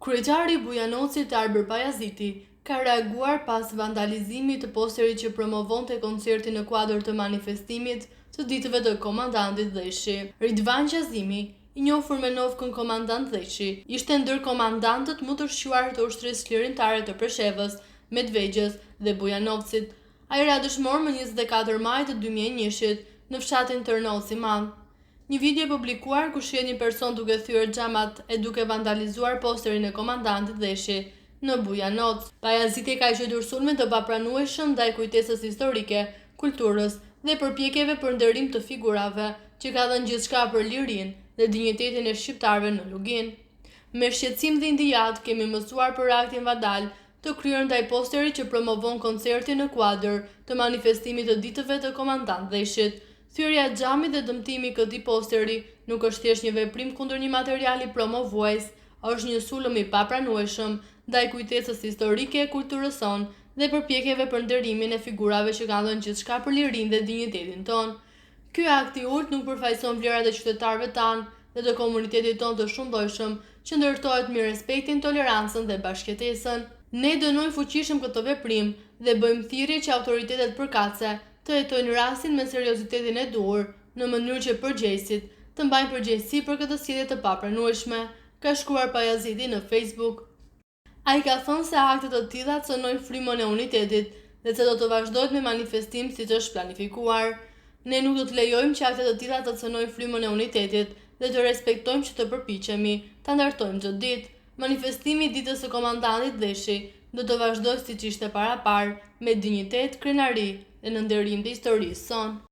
Kryetari i Bujanocit Arbër Pajaziti ka reaguar pas vandalizimit të posterit që promovonte koncertin në kuadër të manifestimit të ditëve të komandantit Lleshi. Ridvan Qazimi, i njohur me nofkën Komandant Lleshi, ishte ndër komandantët më të shquar të Ushtrisë Çlirimtare të Preshevës, Medvegjës dhe Bujanocit. Ai ra dëshmor më 24 maj të 2001-shit në fshatin Tërnoc i Madh. Një video e publikuar ku shihet një person duke thyer xhamat e duke vandalizuar posterin e komandantit Lleshi në Bujanoc. Pajaziti e ka quajtur sulmin të papranueshëm ndaj kujtesës historike, kulturës dhe përpjekjeve për nderim të figurave që ka dhënë gjithçka për lirinë dhe dinjitetin e shqiptarëve në Luginë. Me shqetësim dhe indinjatë kemi mësuar për aktin vandal të kryer ndaj posterit që promovon koncertin në kuadër të manifestimit të ditëve të komandant Lleshit. Thyerja e xhamit dhe dëmtimi i këtij posteri nuk është thjesht një veprim kundër një materiali promovues, është një sulm i papranueshëm ndaj kujtesës historike, kulturës sonë dhe përpjekjeve për nderimin e figurave që kanë dhënë gjithçka për lirinë dhe dinjitetin tonë. Ky akt i ulët nuk përfaqëson vlerat e qytetarëve tanë dhe të komunitetit tonë të shumëllojshëm, që ndërtohet mbi respektin, tolerancën dhe bashkëjetesën. Ne dënojmë fuqishëm këtë veprim dhe bëjmë thirrje që autoritetet përkatëse të hetojnë rastin me seriozitetin e duhur, në mënyrë që përgjegjësit të mbajnë përgjegjësi për këtë sjellje të papranueshme, ka shkruar Pajaziti në Facebook. Ai ka thënë se akte të tilla cënojnë frymën e unitetit dhe se do të vazhdohet me manifestim siç është planifikuar. Ne nuk do të lejojmë që akte të tilla të cënojnë frymën e unitetit dhe të respektojmë që të përpiqemi ta ndërtojmë çdo ditë. Manifestimi i ditës së komandantit Lleshi do të vazhdojë siç ishte paraparë, me dinjitet, krenari dhe në nderim të historisë sonë.